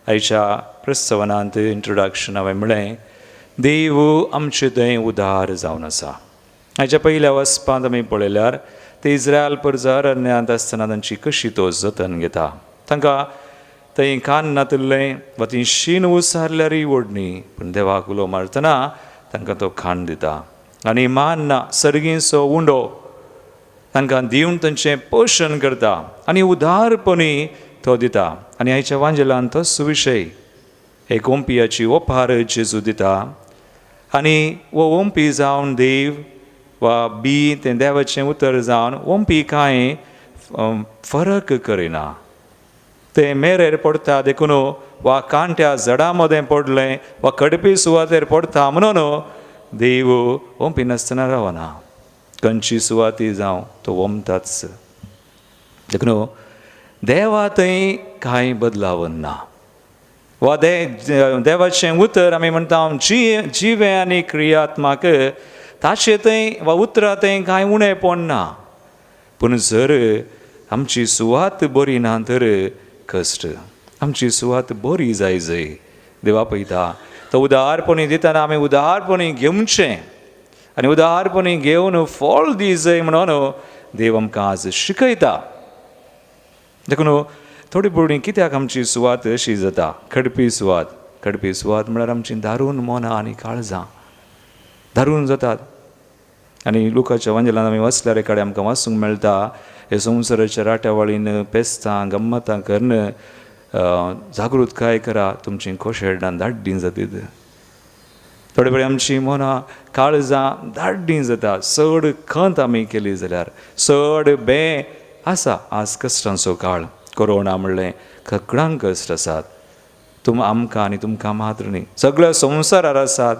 आयच्या प्रस्तावनांत इंट्रोडक्शन हांवें म्हळें देव आमचे थंय उदार जावन आसा. हाच्या पयल्या वचपांत आमी पळयल्यार ते इस्रायल परजा अरण्यांत आसतना तांची कशी तो जतन घेता. तांकां थंय कान नातिल्लें वा ती शीन उसारल्यारय ओडणी, पूण देवाक उलो मारतना तांकां तो खाण दिता आनी मान ना सर्गींचो उंडो तांकां दिवन तांचें पोशण करता आनी उदारपणी तो दिता. आनी आयच्या वांजेलान तो सुविशय एक ओंपियाची ओपार जेजू दिता आनी हो ओंपी जावन देव वा बी तें देवाचें उतर जावन ओंपी कांय फरक करिना. तें मेरेर पडटा देखून वा कांट्या जडां मदें पडलें वा कडपी सुवातेर पडटा म्हणून देव ओंपी नासतना रावना. खंयची सुवाती जावं तो ओंपताच. देखून देवा थंय कांय बदलावन ना वा देवाचें उतर आमी म्हणटा जिवें आनी क्रियात्मक ताचें थंय वा उतरां थंय कांय उणेपण ना. पूण जर आमची सुवात बरी ना तर कश्ट. आमची सुवात बरी जाय जय देवा पळयता तो उदारपणी दितना आमी उदारपणी घेवचें आनी उदारपणी घेवन फळ दी जय म्हणून देव आमकां आज शिकयता. देखून थोडी भुरगीं कित्याक आमची सुवात अशी जाता खडपी सुवात. खडपी सुवात म्हळ्यार आमची दारून मनां आनी काळजां दारून जातात. आनी लुकाच्या वांजेलान आमी वाचल्यार एकाडे आमकां वाचूंक मेळटा हे संवसाराच्या राट्यावळीन पेस्तां गम्मतां करून जागृतकाय करा तुमची खोशेडां धाड्डीं जातीत. थोडे वेळ आमची मनां काळजां धाड्डीं जाता. चड खंत आमी केली जाल्यार चड बें आसा. आज कश्टांचो काळ, कोरोना म्हणलें सगळ्यांक कश्ट आसात. आमकां आनी तुमकां मात्र न्ही, सगळ्या संवसारार आसात,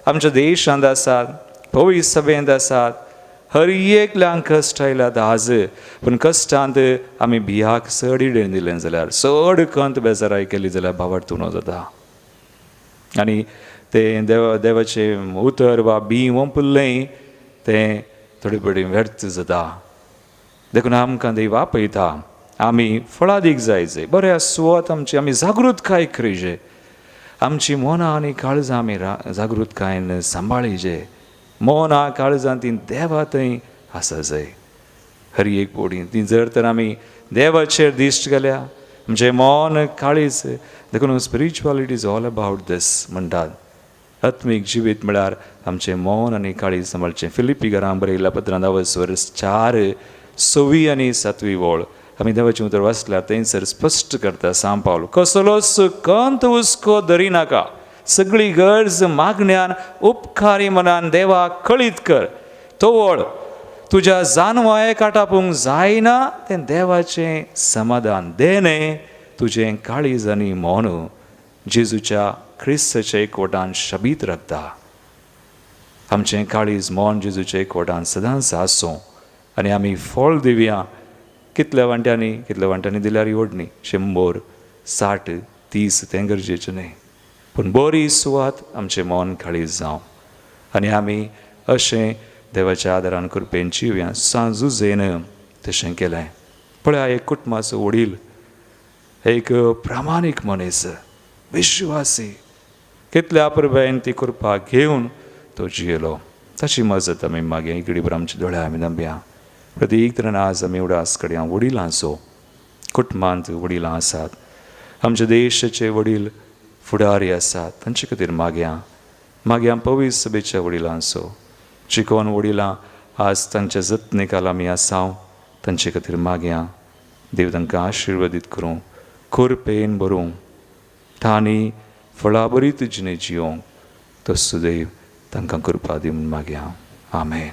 आमच्या देशांत आसात, पवित्र सभेंत आसात. हर एकल्यांक कश्ट आयल्यात आज. पूण कश्टांत आमी भियाक चड इडेन दिलें जाल्यार चड खंत बेजाराय केली जाल्यार भावार्थ उणो जाता. आनी तें देवाचें उतर वा बी ओंपलें तें थोडे थोडे व्यर्थ जाता. देखून आमकां देव आपयता आमी फळादीक जाय जय बऱ्या सुवात आमची आमी जागृतकाय करीजे. आमची मनां आनी काळजां आमी जागृतकायेन सांबाळीजे. मनां काळजां ती देवा थंय आसा जाय. हर एक बोडी ती जर तर आमी देवाचेर दिश्ट घाल्या आमचें मन काळीज. देखून spirituality is all about this म्हणटात. आत्मीक जिवीत म्हळ्यार आमचें मन आनी काळीज सांबाळचें. फिलिपी घरां बरयल्ल्या पत्रांत 4 6वी आनी 7वी वळ आमी देवाचें उतर वाचल्यार थंयसर स्पश्ट करता सांव पावल, कसलोच कंत हुस्को धरिनाका, सगळी गरज मागण्यान उपकारी मनान देवाक कळीत कर. तवळ तुज्या जानवायेक आटापूंक जायना तें देवाचें समाधान देणें तुजें काळीज आनी मन जेजूच्या क्रिस्ताच्या एकवटान शबीत राखता. आमचें काळीज मन जेजूच्या एकवटान सदांच आसूं आनी आमी फळ दिवया. कितल्या वांट्यांनी कितल्या वांट्यांनी दिल्यार ओडणी 100 60 30 तें गरजेचें न्हय, पूण बरी सुवात आमचें मन काळीज जावं आनी आमी अशें देवाच्या आदारान कृपेन जिवया. सांजुजेन तशें केलें. पळया एक कुटुंबाचो वडील, एक प्रामाणीक मनीस, विश्वासी, कितल्या प्रभेन ती कृपा घेवन तो जियेलो. ताची मजत आमी मागीर इकडे आमच्या दोळ्या आमी दांबया. प्रत्येक तरेन आज आमी उडास कडया वडिलांचो, कुटुंबांत वडिलां आसात आमच्या देशाचे वडील फुडारी आसात तांचे खातीर मागया. मागया पवित्र सभेच्या वडिलांचो, चिकोन वडिलां आज तांच्या जतनेकाल आमी आसाव तांचे खातीर मागया. देव तांकां आशिर्वादीत करूं, खोरपेन भरूं, तांणी फळाबरीत जिणे जियोंक तो सुदैव तांकां कृपा दी म्हूण मागया. आमेन.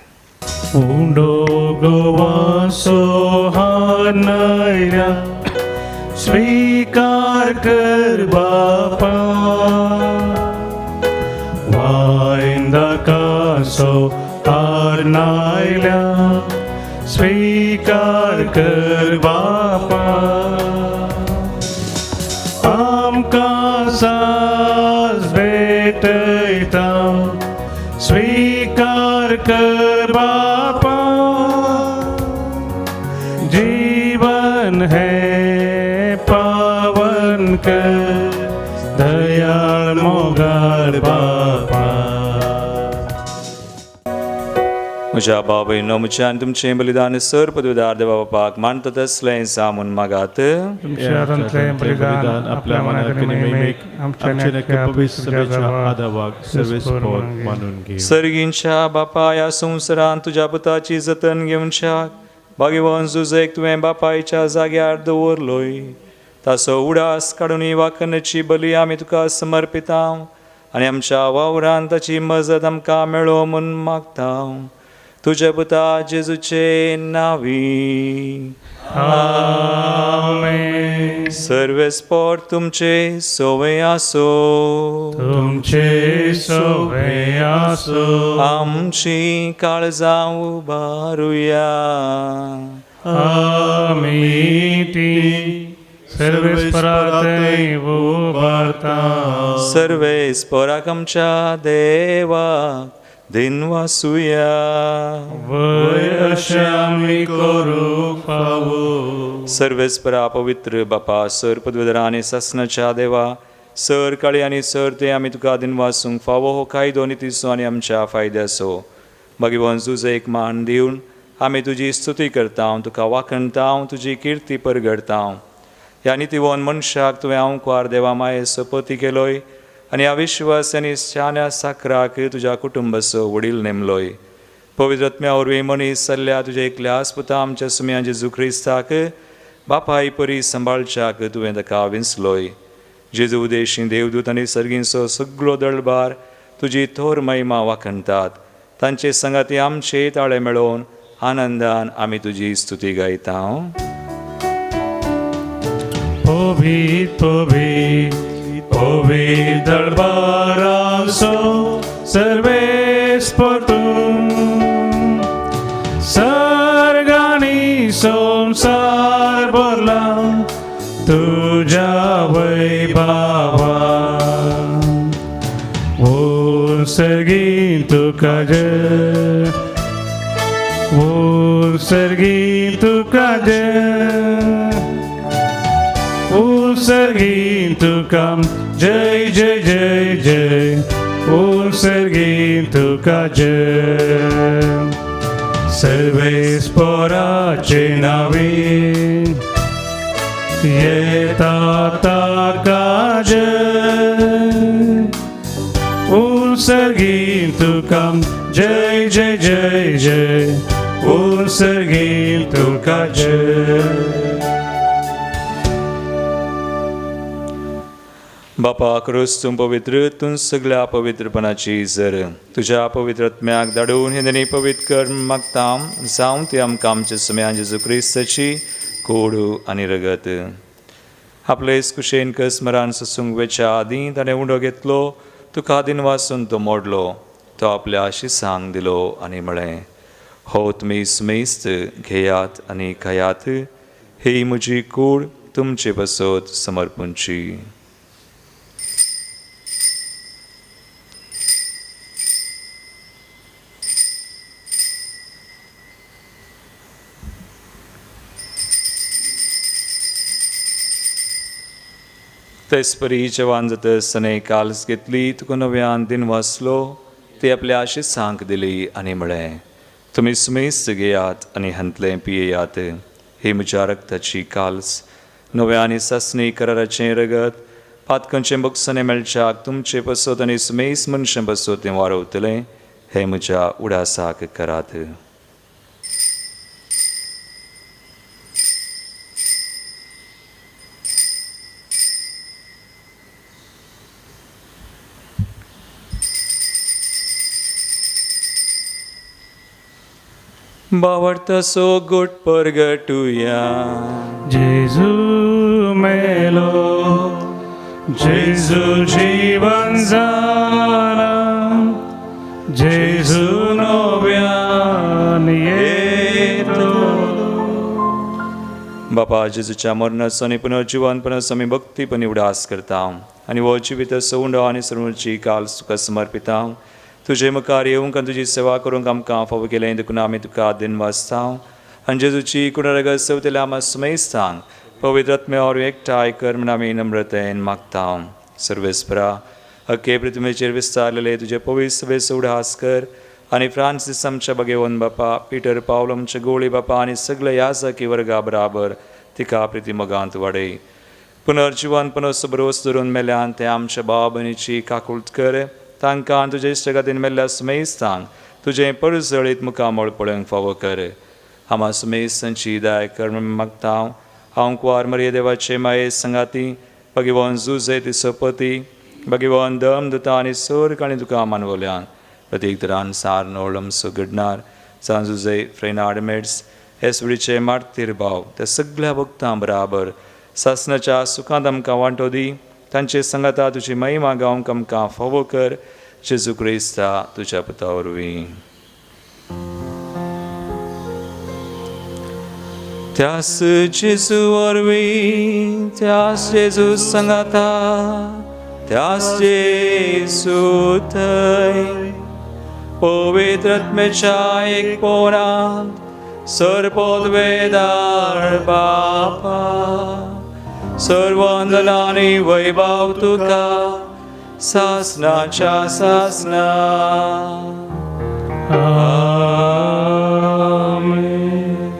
उंडो गोवासो हानया स्वीकार कर बापा, वायंदा कासो आरनायल्या स्वीकार कर बापा. आमकां साज भेटयता स्वीकार कर बापा, जीवन है पावन कर दयाळ मोगाळ बापा. म्हज्या बाबायनो, म्हज्या आनी तुमचें बलिदान सर पदवीदार देवा बापाक मानता तसलें जावन मागात. तुमच्या हातांतलें बलिदान आपल्या मनाक आनी महिमेक आमच्या आमच्या पवित्र सभेच्या आदावाक सर्वेस्पोर मानून घे. सर्गींच्या बापा, ह्या संवसारांत तुज्या पुताची जतन घेवच्याक भाग्यवान जुजेक तुवें बापायच्या जाग्यार दवरलोय. ताचो उडास काडून ही वाखनाची बली आमी तुका समर्पिता आनी आमच्या वावरान ताची मजत आमकां मेळो म्हूण मागता. तुज्या पुता जेजूचे नावी. आमेन. सर्वेस्पोर तुमचे सोवे आसो. तुमचे सोवे आसो. आमची काळजां उबारुया. आमी ती सर्वेस्पराथंय उबारता. सर्वेस्पोराक आमच्या देवाक दिनवासुया. वय अशें आमी करूंक फावो. सर्वेस्परा पवित्र बापा, सर पदवेदरा आनी सासनाच्या देवा, सर काळी आनी सर ते आमी तुका दिनवासूंक फावो हो कायदो नितीचो आनी आमच्या फायद्याचो. भाग्यवान जुजेक मान दिवन आमी तुजी स्तुती करता, तुका वाखणता, तुजी किर्ती परगडता. ह्या नितीवन मनशाक तुवें आंकवार देवा मायेचो पती केलोय आनी ह्या विश्वास आनी शाण्या साकराक तुज्या कुटुंबाचो वडील नेमलोय. पवित्र आत्म्या वरवीं मनीस जाल्ल्या तुज्या एकल्याच पुता आमच्या सुम्या जेजू क्रिस्ताक बापाय परी सांबाळच्याक तुवें ताका विंचलोय. जेजू उदेशी देवदूत आनी सर्गींचो सगळो दळबार तुजी थोर महिमा वाखणतात. तांचे संगाती आमचे ताळे मेळोवन आनंदान आमी तुजी स्तुती गायता. पवित्र पवित्र पवित्र दरबारांसो सर्वेस्पर तूं, सर्गांनी संवसार भरला तुज्या वैभावान. ओ सर्गीं तुका जय, ओ सर्गीं तुका जय, ओ सर्गीं तुका जय जय जय जय, ओ सर्गीं तुका जय. सर्वेस्पोराचे नावे येता ताका जय, ओ सर्गीं तुका जय जय जय जय, ओ सर्गीं तुका जय. बापा क्रूस तूं पवित्र, तूं सगळ्या पवित्रपणाची जर तुज्या पवित्र आत्म्याक धाडून हे धनी पवित्र कर मागता, जावं ती आमकां आमच्या सुम्या जेजू क्रिस्ताची कोडू आनी रगत. आपले कुशेन कसमरान ससूंक वेच्या आदीं ताणें उंडो घेतलो, तुका दिनवासून तो मोडलो, तो आपल्या शिसांक दिलो आनी म्हळें, हो तुमी सुमेस्त घेयात आनी खायात, ही म्हजी कूड तुमचे पासत समर्पूंची. तेचपरी जेवान जातस ताणें काल्स घेतली, तुका नव्यान दिन वाचलो, ती आपल्या शिसांक दिली आनी म्हळें, तुमी सुमेस्त घेयात आनी हांतलें पियेयात, ही म्हज्या रक्ताची काल्स नव्या आनी सासणी कराराचें रगत पातकांचें बक्षणें मेळच्याक तुमचे पसत आनी सुमेस मनशां पसत तें वारवतलें. हें म्हज्या उडासाक करात. बावडतसो गोट परगटुया. जेजू मेलो, जेजू जीवन जाला, जेजू नव्यान येतलो. बापा जेजूच्या मरणाचो आनी पुनर्जिवनपणाचो आमी भक्तीपणी उडास करता आनी हो जिवीत सवंडो आनी सर्वची काल तुका समर्पिता. तुजे मुखार येवंक आनी तुजी सेवा करूंक आमकां फावो केलें देखून आमी तुका दिनवासता आनी जेजूची कुणरगत सेवतल्या आमा सुमेस्तांक पवित्र आत्म्या वरवीं एकठांय कर म्हूण आमी नम्रतेन मागता. सर्वेस्परा अख्खे पृथ्वीचेर विस्तारलेले तुजे पवित्र सभेचो उडास कर आनी फ्रांसीस आमच्या भगेवन बापा, पिटर पावल आमच्या गोळी बापा आनी सगळे याजकी वर्गा बराबर तिका प्रिती मोगांत वाडय. पुनर्जिवनपणाचो भरोस धरून मेल्यान ते आमच्या भाव भयणीची काकूळट कर. तांकां तुजे इश्टगातीन मेल्ल्या सुमेस्तांक तुजें परजळीत मुखामळ पळोवंक फावो कर. आमा सुमेस्तांची दाय कर म्हूण मागता. हांव कुवार मरिये देवाचे माये संगाती भगवान जुजे तिसोपती भगवान दम दुता आनी सोर आनी तुका मानवल्यान प्रतीक दरान सार नोळमसो घडणार सांजुजे फ्रेनाड मेड्स एसवडीचे मार्तीर भाव त्या सगळ्या भक्तां बराबर सासनाच्या सुखांत आमकां वांटो दी. तांचे संगाता तुजी महिमा गावंक आमकां फावो कर. जेजू क्रिस्ता तुज्या पुता वरवीं. त्यास जेजू वरवीं, त्यास जेजू संगाता, त्यास जेजू थंय पवित्र आत्म्याच्या एकपणांत सर्वोद्वेदार बापा सर्वंदनानी वैभव तुका सासनाच्या सासना. आमेन.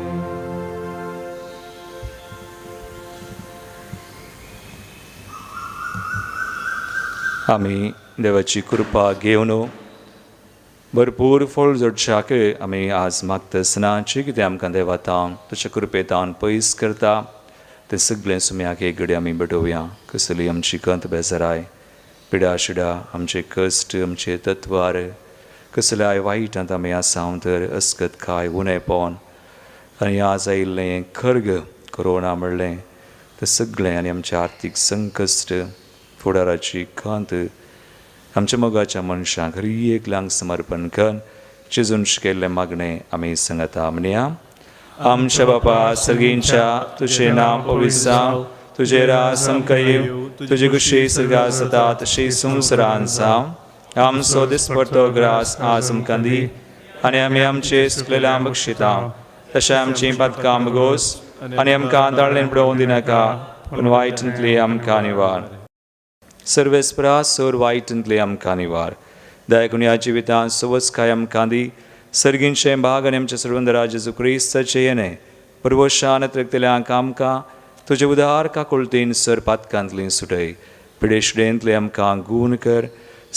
आमी देवाची कृपा घेवन भरपूर फळ जोडच्याक आमी आज मागतासना जी कितें आमकां देवातावन तुज्या कृपेतावन पयस करता तें सगळें सुम्याक एक घडी आमी भेटोवया. कसली आमची कंत बेजाराय पिडा शिडा आमचे कश्ट आमचे तत्वार कसल्याय वायटांत आमी आसा तर अस्कत काय उणेपण आनी आज आयिल्लें खर्ग कोरोना म्हणलें तें सगळें आनी आमचें आर्थीक संकश्ट फुडाराची खंत आमच्या मोगाच्या मनशांक हर एकल्यांक समर्पण कर चिजून शिकयल्लें मागणें आमी सांगता. म्हणया आमच्या बापा सर्गींच्या तुजें नांव पवित्र जावं, तुजें राज आमकां येवं, तुजी खुशी सर्गांत जाता तशी संवसारांत जावं. आमचो दिसपडतो ग्रास आज आमकां दी आनी आमी आमचे सुकलेल्या बक्षिता तशें आमचीं पातकां भोगोस आनी आमकां दाळ्ळेन पडोवन दिनाका पूण वायटांतली आमकां निवार. सर्वेस्परा सोर वायटांतली आमकां निवार. दयाकून ह्या जिवितांत सवसकाय आमकां दी. सर्गींचें भाग आनी आमच्या सर्वंदरा जेजू क्रिस्ताचें येणें परवशान त्रेकतल्यांक आमकां तुजे उदार काकुळतीन सर पातकांतली सुटय. पिडेशिडेंतली आमकां गूण कर.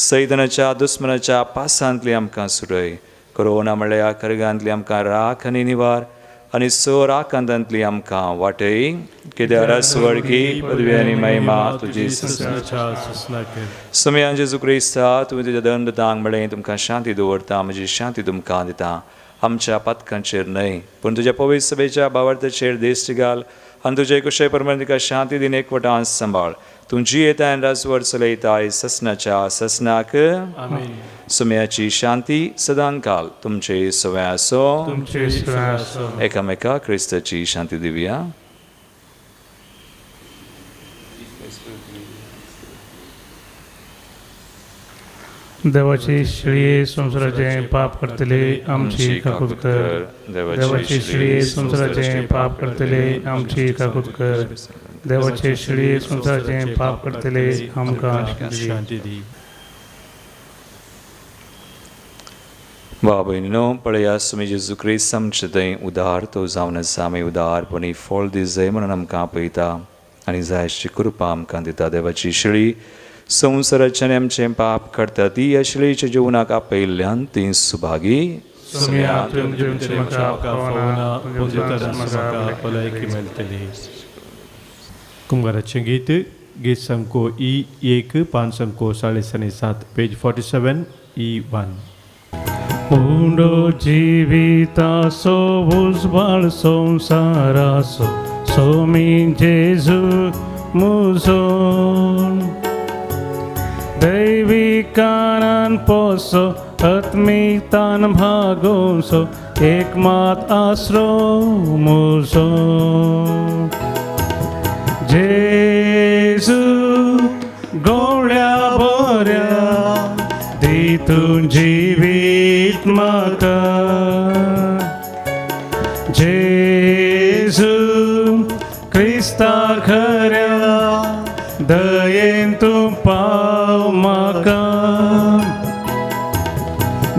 सैतनाच्या दुस्मनाच्या पासांतली आमकां सुटय. कोरोना म्हणल्या खर्गांतली आमकां राख आनी निवार आनी सर आकांतांतली आमकां वाटय. कित्याक स्वर्गी पदवी आनी महिमा तुजी सुमयान जेजू क्रिस्ता तुवें तुज्या दंडदांक म्हणलें तुमकां शांती दवरता, म्हजी शांती तुमकां दिता. आमच्या पातकांचेर न्हय पूण तुज्या पवित्र सभेच्या भावार्थाचेर दिश्ट घाल आनी तुजे कुशे प्रमाण तिका शांती दिन एकवटान सांबाळ. तूं जियेता आनी राजवट चलयताय ससनाच्या ससनाक. सुमयाची शांती सदांकाल तुमचे सवय आसो. एकामेका क्रिस्ताची शांती दिवया. देवाची श्री संवसाराचें पाप करतले आमची काकूत कर. देवाची श्री संवसाराचें पाप करतले आमची काकूत कर. देवाचे श्री संवसाराचें पाप करतले आमकां शांती दी. भाव भयणीनो पळया सुमी जेजू क्रिस्त आमचे थंय उदार तो जावन आसा. आमी उदारपणी फळ दी जाय म्हणून आमकां आपयता. आनी जायची कृपा आमकां दिता. देवाची शेळी संवसाराच्यान आमचें पाप काडटा ती ह्या शेळीच्या जेवणाक आपयल्ल्यान ती सुभागी. कुंगाराचें गीत गीत संको ई 1 5 संको 7.5 पेज 47 E1. उंडो जिवितासो उजवाड संवसारासो सोमी जेजू मुजो दैविकानान पोसो आत्मिकतान भागोसो एक मात आसरो मुजो. जेजू गोळ्या बऱ्या दी तूं जिवीत म्हाका. जेजू क्रिस्ता खऱ्या दयेन तूं पाव म्हाका.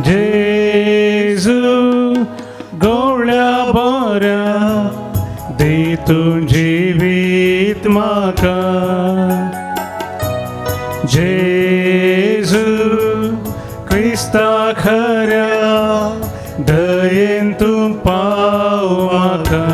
जेजू गोळ्या बऱ्या दी तूं जिवीत म्हाका. जेजू क्रिस्ता खऱ्या दयेन तूं पाव म्हाका.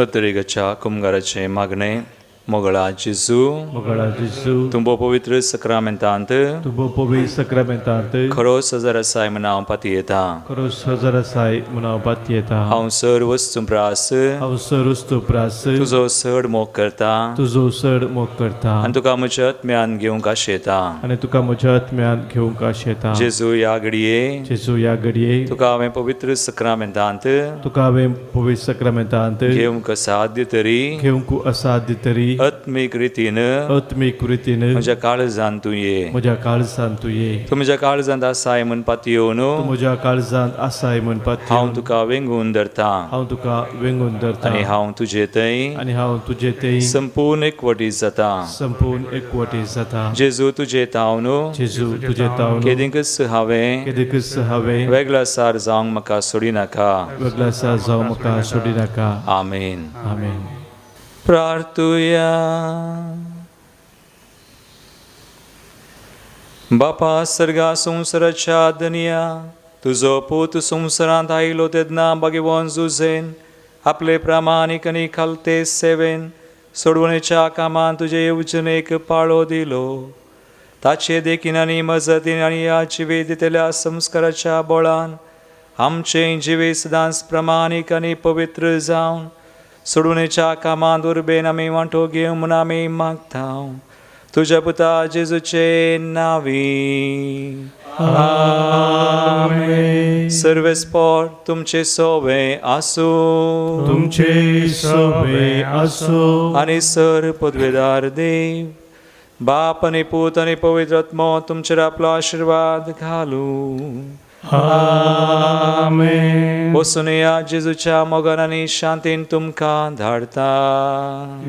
अतरेगाच्या कुमगाराचें मागणें. मोगळा जेजू, मोगळा जेजू, तुंबो पवित्र सक्रामेंतांत, तुंबो पवित्र सक्रामेंतांत खरो सजर आसाय म्हूण हांव पातयेता, खरो सजर आसाय म्हूण हांव पातयेता. हांव सर वस्तू प्रास, हांव सर वस्तू प्रास, तुजो चड मोग करता, तुजो चड मोग करता आनी तुका म्हज्या आत्म्यान घेवंक आशेता, आनी तुका म्हज्या आत्म्यान घेवंक आशेता. जेजू ह्या घडये, जेजू ह्या घडये, तुका हांवें पवित्र सक्रामेंतांत, तुका हांवें पवित्र सक्रामेंतांत घेवंक असाध्य तरी, घेवंक असाध्य तरी आत्मीक रितीन, आत्मीक रितीन म्हज्या काळजांत तूं ये, म्हज्या काळजांत तूं ये. तूं म्हज्या काळजांत आसाय म्हूण पातयेवन, तूं म्हज्या काळजांत आसाय म्हूण पातयेवन, हांव तुका वेंगून धरता, हांव तुका वेंगून धरता आनी हांव तुजे थंय, आनी हांव तुजे थंय संपूर्ण एकवटीत जाता, संपूर्ण एकवटीत जाता. जेजू तुजे तावन, जेजू तुजे तावन, केदींकच हांवें, केदींकच हांवें वेगळा सार जावंक म्हाका सोडिनाका, वेगळा सार जावंक म्हाका सोडिनाका. आमेन. आमेन. प्रार्थुया. बापा सर्गा संवसाराच्या धनया, तुजो पूत संवसारांत आयलो तेन्ना भाग्यवान जुझेन आपले प्रामाणीक आनी खालते सेवेन सोडवणेच्या कामांत तुजे येवजणेक पाळो दिलो. ताचे देखीन आनी मजतीन आनी ह्या जिवीत दितल्या संस्काराच्या बळान आमचें जिवीत सदांच प्रामाणीक आनी पवित्र जावन सोडवणेच्या कामांत उर्बेन आमी वांटो घेवं म्हूण आमी मागता तुज्या पुता जेजूचे नांवी. आमेन. सर्वेस्पोर तुमचे सोवे आसूं, तुमचे सोवे आसूं. आनी सर पदवेदार देव बाप आनी पूत आनी पवित्र आत्मो तुमचेर आपलो आशिर्वाद घालूं. आमेन. वचुनया जेजूच्या मोगान आनी शांतीन तुमकां धाडता.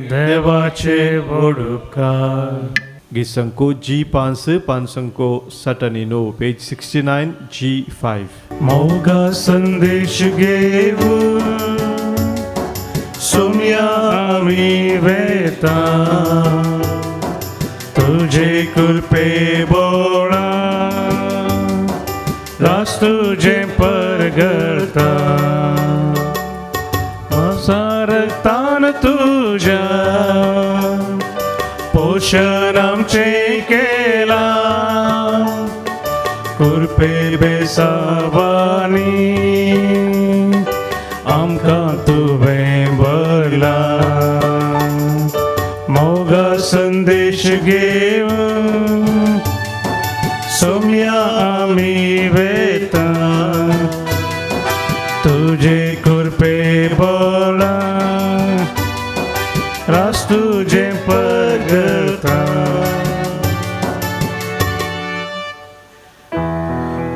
देवाचे व्हड उपकार. गीत संको जी 5 5 संको 69 पेज 69 G5. मोगा संदेश घेवन सोम्या आमी वेता, तुजे कृपे बोळा रास तुजें परगळता, रक्तान तुज्या पोशण आमचें केलां, कृपे बेसावानी आमकां तुवें भरलां. मोगा संदेश घेवन सोम्या आमी वेता, तुजे कृपे बोळा रास तुजें परगळता.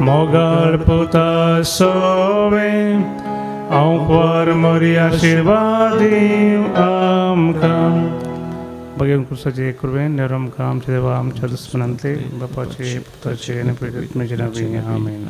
मोगाळ पुता सोवे आंकवार मोरी आशिर्वाद आमकां. भगवान क्रिस्ताचे कृपेन नेहरू आमकां आमच्या देवा आमच्या दुस्मनांतले बापाचे पुताचे आनी पवित्र आत्म्याचे नांवान. आमेन.